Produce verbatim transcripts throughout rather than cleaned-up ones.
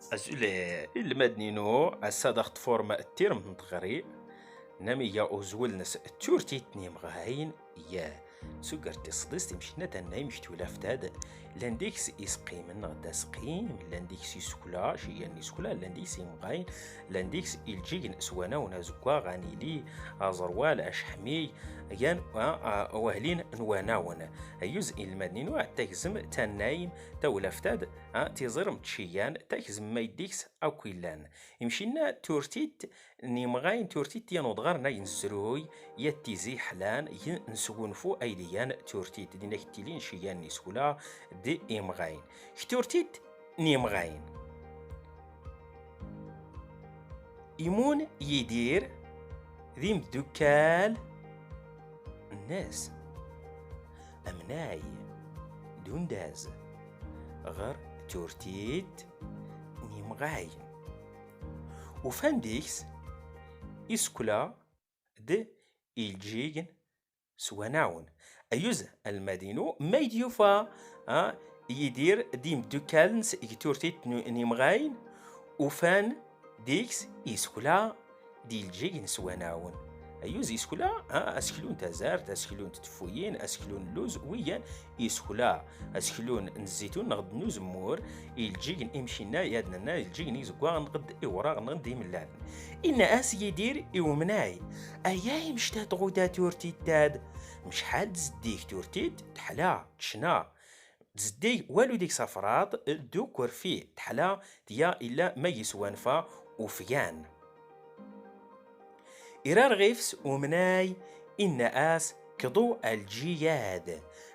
Azul, eh, ilmadninu, ass-a dax tfurm tirmt n tɣri, namiga uzwel-nnes turtit n imɣayn, ya. Sugert tis sḍist imcinna tannay mc tulaft-ad, llan deg-s isqimen neɣ d asqim, llan deg-s isekla, ciyyan n isekla, llan deg-s imɣayn, llan deg-s ilǧigen s wanawen azeggaɣ, anili, aẓerwal, aceḥmiy, yan, a, a, wahlin n wanawen. Ayyuz ilmadninu, a tagzem tannaym tawlaft-ad, a, tiẓirm d ciyyan, tagzem mayd deg-s akk illan. Imcinna turtit n imɣayn, turtit yan uḍɣar n ay nezruy, yat tizi ḥlan, y-, nesgunfu ay d-igan turtit, din ak tilin ciyyan n isekla d imɣayn. K turtit n imɣayn. Imun Yidir d imddukkal nnes. Amnay d undaz ɣer turtit n imɣayn. Ufan deg-s isekla d ilǧigen s wanawen. Ayyuz almadinu, mayd yufa, a, Yidir d imddukkal-nnes g turtit n, n imɣayn, ufan deg-s isekla d ilǧigen s wanawen. Ayyuz isekla, a, aseklu n tazart, aseklu n tfuyin, aseklu n luz, wiyan isekla, aseklu n zzitun neɣ d n uzemmur, ilǧigen imcinna, yad nenna ilǧigen izeggaɣen neɣ d iwraɣ neɣ d imellalen. Inna-as Yidir i umnay: Ayay mc ta tɣuda turtit-ad, mc ḥal tzeddig turtit, teḥla, tecna. Tzeddig walu deg-s afraṭ, d ukerfi, teḥla, tga illa ma yeswanfa ufgan. Irarɣ ifs umnay, inna-as: Kḍu alǧi-ad.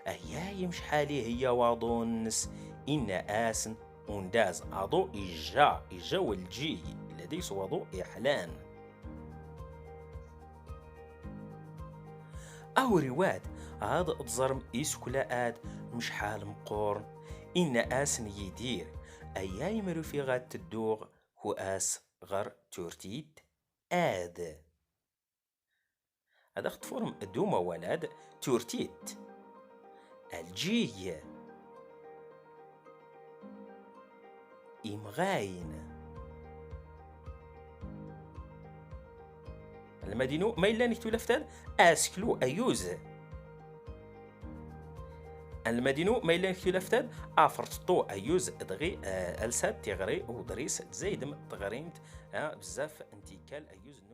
Ayay mc ḥal iheyya waḍu-nnes, inna-asen undaz: Aḍu ijja, ijja walǧi, illa deg-s waḍu iḥlan. Awriwad, ad tẓerm isekla-ad mc ḥal mqqurn, inna-asen Yidir: Ayay mr ufiɣ ad tedduɣ ku-as ɣer turtit ad. Ad aɣ-tfurm d umawal-ad turtit. Alǧig. Imɣayn. Almadinu, ma illan g tulaft-ad? Aseklu, ayyuz. Almadinu, ma illan g tulaft-ad? Aferṭeṭṭu, ayyuz, dɣi, eh, alsat tiɣri uḍris, tzaydem teɣrimt, eh, bzaf n tikkal, ayyuz.